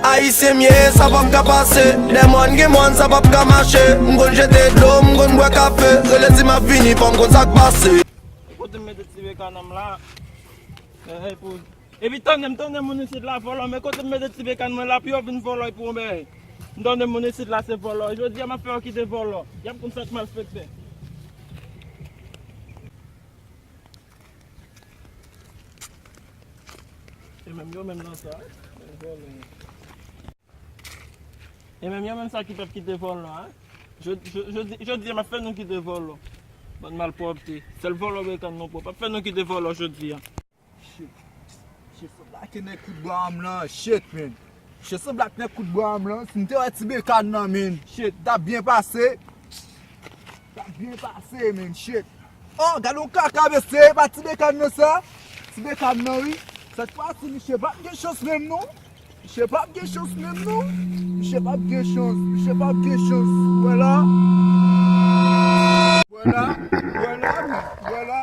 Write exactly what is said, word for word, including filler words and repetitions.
Ayisyen m ye, sa pa m ka pase. Dèmòn gen mòn, sa p ap ka mache. M konn jete dlo, m konn bwè kafe. Rele di m ap vini, pa m konn sa k pase. Kote m mete ti bekan an m la? Hey, pou Epi tande m, tande moun isit la vòlò, men kote m mete ti bekan mwen la pou yo vin vòlò epi yon bèy. M tande moun isit la se vòlò. Jodi a m ap fè yo kite vòlò. Y ap konn sa k malfektè. E menm yo menm nan sa, vòlò. E menm yo menm sa ki p ap kite vòlò, hein? Jodi, jodi, jodi a m ap fè nou kite vòlò. Bann malpwòpte. Sèl vòlò bekan nou pwòp. Ap fè nou kite vòlò jodi a. Shit. Shit, sanble ak nèg kout bwa an m lan. Shit, man. Shit, sanble ak nèg kout bwa an m lan. Si m te wè ti bekan nan, man. Shit, t ap byen pase. T ap byen pase, man. Shit. Oh, gade yon kaka, mesye. E pa ti bekan nan sa. Ti bekan nan, wi. Sèt fwa si, misye p ap gen chans menm, non. Misye p ap gen chans menm, non. Misye p ap gen chans. Misye p ap gen chans. Vwala. Vwala. Vwala, men. Vwala.